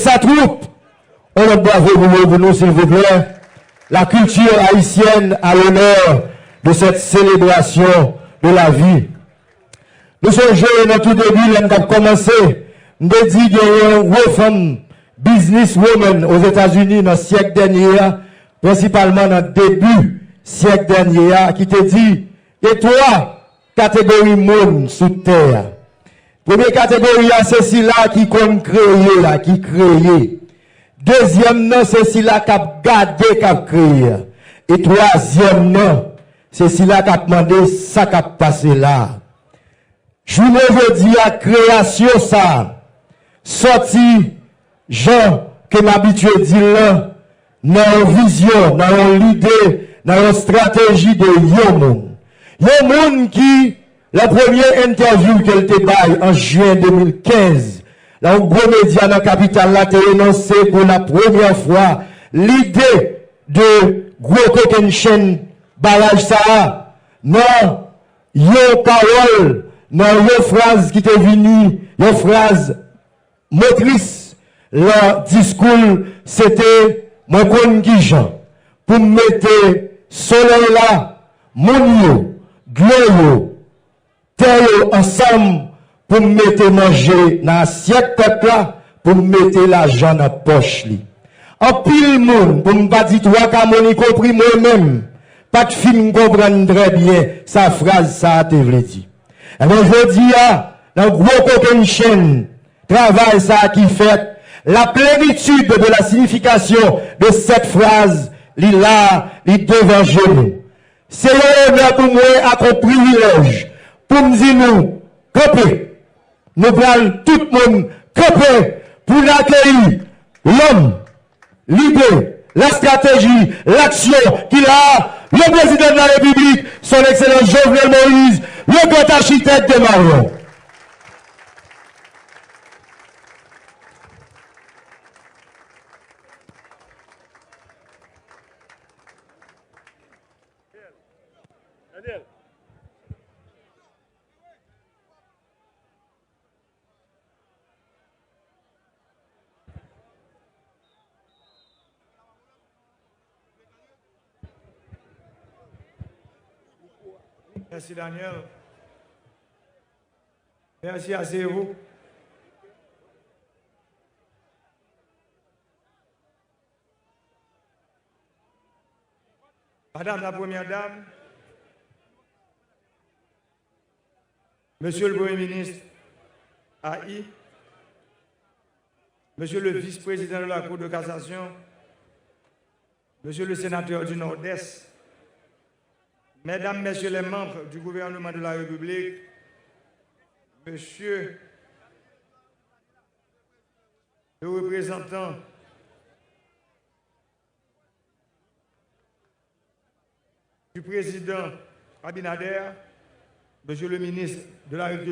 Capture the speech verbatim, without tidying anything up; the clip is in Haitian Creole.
Satwoup, on lòt bravo pou yo pou nou, silvouplè. La culture haïtienne à l'honneur de cette célébration de la vie. Nou sonje nan tou debi, lè m t ap kòmanse, m te di gen yon gwo fanm business woman Ozetazini nan syèk dènye a, prensipalman nan debi syèk dènye a, ki te di, gen twa kategori moun sou tè a. Premye kategori a, se sila ki konn kreye a, ki kreye. Dezyèm nan, se sila k ap gade k ap kreye a. E twazyèm nan, se sila k ap mande sa k ap pase la a. Jounen jodi a, kreyasyon sa a sòti, jan ke m abitye di l lan, nan yon vizyon, nan yon lide, nan yon estrateji de yon moun. Yon moun ki, nan premye entèvyou ke l te bay an jen de mil kenz, nan yon gwo medya nan kapital la, te enonse pou la premyè fwa lide de gwo kokennchenn baraj sa a, nan yon pawòl, nan yon fraz ki te vini, yon fraz motris lan diskou l, se te, mwen konn kijan pou m mete solèy la, moun yo, dlo yo, tè yo ansanm, pou m mete manje nan asyèt pèp la, pou m mete lajan nan pòch li. Anpil moun, pou m pa di twa ka moun, ikonpri mwen menm, pa t fin konprann trè byen sa fraz sa a te vle di. Ebyen, jodi a, nan gwo kokennchenn travay sa a ki fèt, la plénitude de la signification de cette phrase, li la, li devan je nou. Se yon onè pou mwen ak yon privilèj pou m di nou, kanpe. Nou pral tout moun kanpe pou n akeyi lòm, lide, la stratégie, l'action ki la, le président de la République, son excellence Jovenel Moïse, le grand architecte de Mawon. Merci, Daniel. Merci, asseyez-vous. Madame la Première Dame, Monsieur le Premier ministre A I, Monsieur le Vice-président de la Cour de cassation, Monsieur le Sénateur du Nord-Est, Mesdames, Messieurs les membres du gouvernement de la République, Monsieur le représentant du président Abinader, Monsieur le ministre de la